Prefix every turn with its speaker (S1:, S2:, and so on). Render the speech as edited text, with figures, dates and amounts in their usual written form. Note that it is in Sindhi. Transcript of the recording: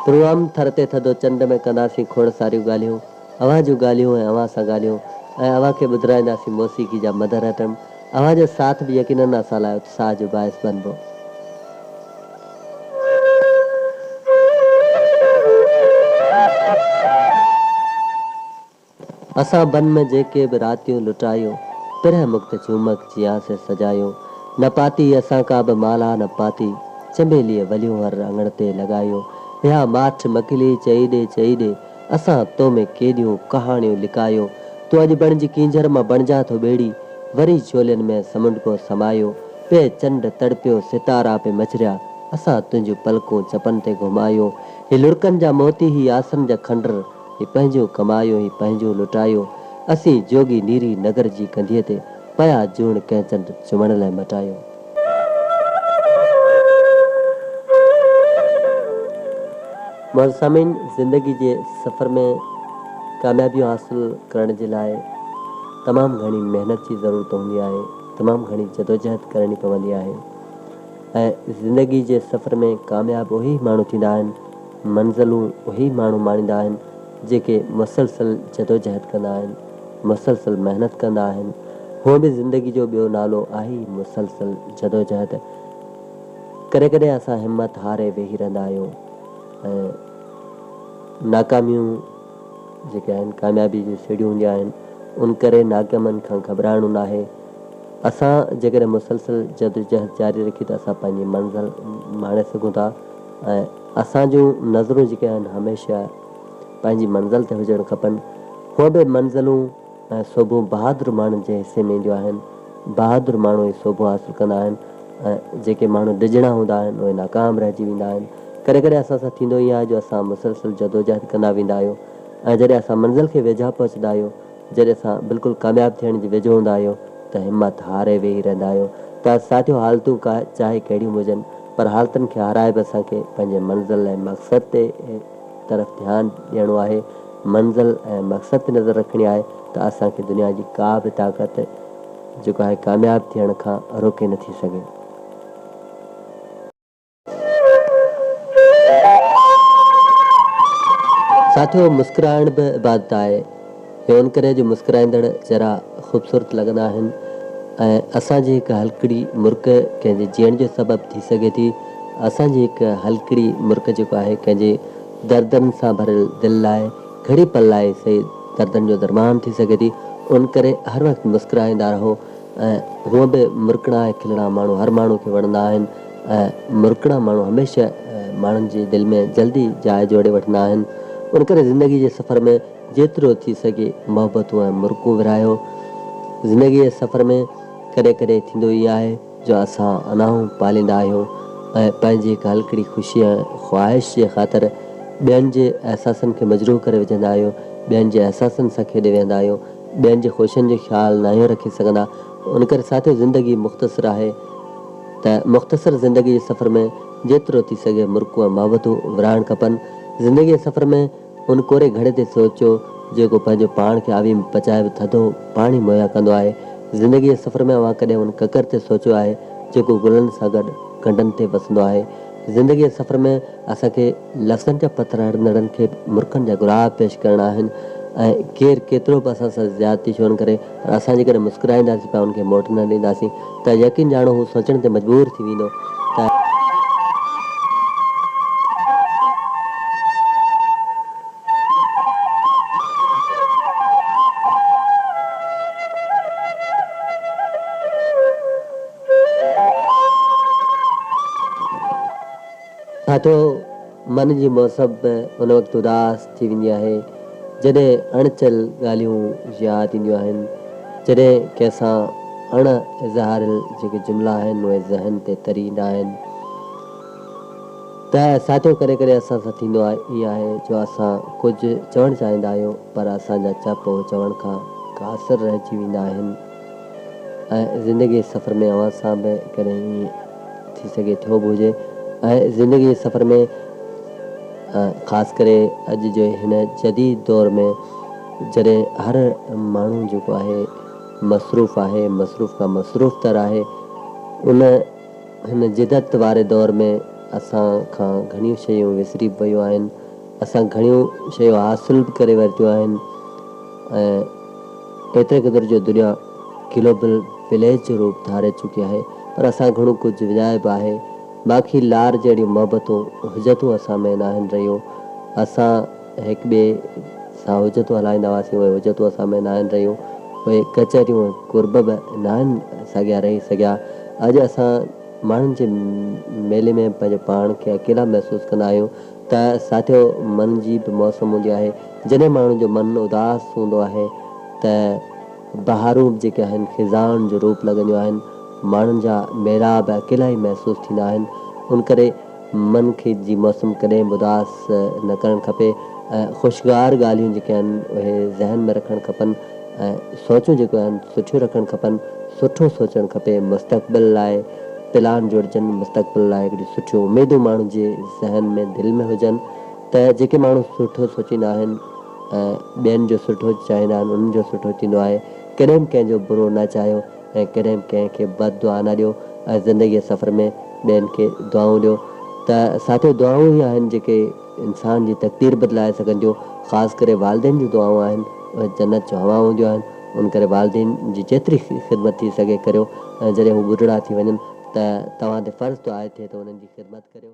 S1: پروگرام ٿر تي ٿڌو چنڊ ۾ ڪنداسين کوڙ ساريون ڳالهيون، اوهان جون ڳالهيون ۽ اوهان سان ڳالهيون ۽ اوهان کي ٻڌرائينداسين موسيقي جا مڌر اٽم. اوهان جو ساٿ به يقينن اسان لاء اتساهه جو باعث بنبو. اسان بن ۾ جيڪي به راتيون لٽايون، پرهه مڪت جهومڪ جيان سي سجايون. نه پاتي اسان ڪا به مالها نه پاتي، چنبيليء وليون هر اڱڻ تي لڳايون. اها ماٺ مڪلي چئي ڏي چئي ڏي، اسان تو ۾ ڪيڏيون ڪهاڻيون لڪايون. تون اڄ بڻج ڪينجهر مان بڻجان ٿو ٻيڙي، وري جهولين ۾ سمنڊ ڪو سمايو. پئي چنڊ تڙپيو ستارا پئي مچريا، اسان تنهنجون پلڪون چپن تي گهمايون. هي لڙڪن جا موتي هي آسن جا کنڊر، هي پنهنجون ڪمايون هي پنهنجون لٽايون، اسين جوڳي نيري نگر جي ڪنڌيء تي پيا جوڻ ڪنهن چنڊ چمڻ لئه مٽايون. معزز سامعين زندگي جي سفر ۾ ڪاميابيون حاصل ڪرڻ جي لاء تمام گهڻي محنت جي ضرورت هوندي آهي، تمام گهڻي جدوجهد ڪرڻي پوندي آهي ۽ زندگي جي سفر ۾ ڪامياب اهي ئي ماڻهو ٿيندا آهن منزلون اهي ئي ماڻهو ماڻيندا آهن، جيڪي مسلسل جدوجهد ڪندا آهن، مسلسل محنت ڪندا آهن. هونء به زندگي جو ٻيو نالو آهي ئي مسلسل جدوجهد. ڪڏهن ڪڏهن اسان همت هاري ويهي رهندا آهيون ۽ ناڪاميون جيڪي آهن ڪاميابي جون سيڙهيون هونديون آهن، ان ڪري ناڪامين کان گهٻرائڻو ناهي. اسان جيڪڏهن مسلسل جدوجهد جاري رکي ته اسان پنهنجي منزل ماڻي سگهون ٿا ۽ اسان جون نظرون جيڪي آهن هميشه پنهنجي منزل تي هجڻ کپن. هونء به منزلون ۽ سوڀون بهادر ماڻهن جي حصي ۾ اينديون آهن. بهادر ماڻهو ئي سوڀون حاصل ڪندا آهن ۽ جيڪي ماڻهو ڊڄڻا هوندا آهن اهي ناڪام رهجي ويندا آهن. ڪڏهن ڪڏهن اسان سان ٿيندو ائين آهي جو اسان مسلسل جدوجهد ڪندا ويندا آهيون ۽ جڏهن اسان منزل کي ويجها پهچندا آهيون جڏهن اسان بلڪل ڪامياب ٿيڻ جي ويجهو هوندا آهيون ته همت هاري ويهي رهندا آهيون ته ساٿيو حالتون ڪا چاهي ڪهڙيون به هجن پر حالتن کي هارائي به اسان کي پنهنجي منزل ۽ مقصد تي طرف ڌيان ڏيڻو آهي منزل ۽ مقصد تي نظر رکڻي آهي ته اسان کي دنيا جي ڪا به طاقت جيڪو آهي ڪامياب ٿيڻ کان روڪي نٿي سگهي. ساٿيو مسڪرائڻ به عبادت آهي. اهو ان ڪري جو مسڪرائيندڙ چهرا خوبصورت لڳندا آهن ۽ اسان جي هڪ هلڪڙي مرڪ ڪنهن جي جيئڻ جو سبب ٿي سگهي ٿي. اسان جي هڪ هلڪڙي مرڪ جيڪو آهي ڪنهن جي دردن سان ڀريل دل لاء گهڙي پل لاء سهي دردن جو درمان ٿي سگهي ٿي. ان ڪري هر وقت مسڪرائيندا رهو. ۽ هونء به مرڪڻا ۽ کلڻا ماڻهو هر ماڻهو کي وڻندا آهن ۽ مرڪڻا ماڻهو هميشه ماڻهن جي دل ۾ جلدي جاء جوڙي وٺندا آهن. ان ڪري زندگي جي سفر ۾ جيترو ٿي سگهي محبتون ۽ مرڪون ورهايو. زندگي جي سفر ۾ ڪڏهن ڪڏهن ٿيندو ائين آهي جو اسان انائون پاليندا آهيون ۽ پنهنجي هڪ هلڪڙي خوشي ۽ خواهش جي خاطر ٻين جي احساسن کي مجروح ڪري وجهندا آهيون، ٻين جي احساسن سان کيڏي ويهندا آهيون. ٻين جي خوشين جو خيال ناهيون رکي سگهندا ان ڪري ساٿيو زندگي مختصر آهي ته مختصر زندگي جي سفر ۾ جيترو ٿي سگهي مرڪون ۽ محبتون ورهائڻ کپن زندگي جي سفر ۾ ان ڪوري گهڙي تي سوچيو جيڪو پنهنجو پاڻ کي آوي ۾ پچائي به ٿڌو پاڻي مهيا ڪندو آهي زندگي جي سفر ۾ اوهان ڪڏهن ان ڪڪر تي سوچيو آهي جيڪو گلن سان گڏ ڪنڊن تي وسندو آهي زندگي جي سفر ۾ اسان کي لفظن جا پٿر هڻندڙن کي به مرڪن جا گلاب پيش ڪرڻا آهن ۽ ڪير ڪيترو به اسان سان زيادتي ڇو نه ڪري پر اسان جيڪڏهن مسڪرائينداسين پيا ان کي موٽ نه ڏينداسين ته يقين ڄاڻو هو سوچڻ تي مجبور ٿي ويندو ته ساٿيو! من جي موسم به ان وقت اداس ٿي ويندي آهي، جڏهن اڻ چيل ڳالهيون ياد اينديون آهن، جڏهن ڪنهن سان اڻ اظهاريل جيڪي جملا آهن، اهي ذهن تي تري ايندا آهن ته ساٿيو ڪڏهن ڪڏهن اسان سان ٿيندو ائين آهي جو اسان ڪجهه چوڻ چاهيندا آهيون پر اسان جا چپ اهو چوڻ کان قاصر رهجي ويندا آهن. ۽ زندگي جي سفر ۾ اوهان سان به ڪڏهن ائين ٿي سگهي ٿيو به هجي ۽ زندگي جي سفر ۾ خاص ڪري اڄ جي هن جديد دور ۾ جڏهن هر ماڻهو جيڪو آهي مصروف آهي مصروف کان مصروف تر آهي ان هن جدت واري دور ۾ اسان کان گهڻيون شيون وسري به ويون آهن، اسان گهڻيون شيون حاصل به ڪري ورتيون آهن ۽ ايتري قدر جو دنيا گلوبل وليج جو روپ ڌاري چڪي آهي پر اسان گهڻو ڪجهه وڃايو به آهي. باقي لار جهڙيون محبتون حجتون اسان ۾ ناهن رهيون. اسان هڪ ٻئي سان حجتون هلائيندا هئاسين اهي حجتون اسان ۾ ناهن رهيون. اهي ڪچهريون ۽ قرب به ناهن ساڳيا رهي سگهيا. اڄ اسان ماڻهن جي ميلي ۾ پنهنجو پاڻ کي اڪيلا محسوس ڪندا آهيون ته ساٿيو من جي به موسم هوندي آهي. جڏهن ماڻهن جو من اداس هوندو آهي ته بهارون به جيڪي آهن خزان جو روپ لڳنديون آهن. ماڻهن جا ميلا به اڪيلا ئي محسوس ٿيندا آهن. ان ڪري من کي جي موسم ڪڏهن به اداس نه ڪرڻ کپي ۽ خوشگوار ڳالهيون جيڪي آهن اهي ذهن ۾ رکڻ کپن ۽ سوچون جيڪو آهن سٺيون رکڻ کپن، سٺو سوچڻ کپي، مستقبل لاء پلان جوڙجن، مستقبل لاء هڪڙيون سٺيون اميدون ماڻهن جي ذهن ۾ دل ۾ هجن ته جيڪي ماڻهو سٺو سوچيندا آهن ۽ ٻين جو سٺو چاهيندا آهن انهن جو سٺو ٿيندو آهي، ڪڏهن به ڪنهن جو برو نه چاهيو ۽ ڪڏهن به ڪنهن کي بد دعا نه ڏيو ۽ زندگيء جي سفر ۾ ٻين کي دعائون ڏيو ته ساٿيو دعائون ئي آهن جيڪي انسان جي تقدير بدلائي سگهن ٿيون خاص ڪري والدين جون دعائون آهن اهي جنت جون هوائون هونديون آهن ان ڪري والدين جي جيتري خدمت ٿي سگهي ڪريو ۽ جڏهن هو ٻڍڙا ٿي وڃن ته توهان تي فرض ٿو عائد ٿئي ته انهن جي خدمت ڪريو.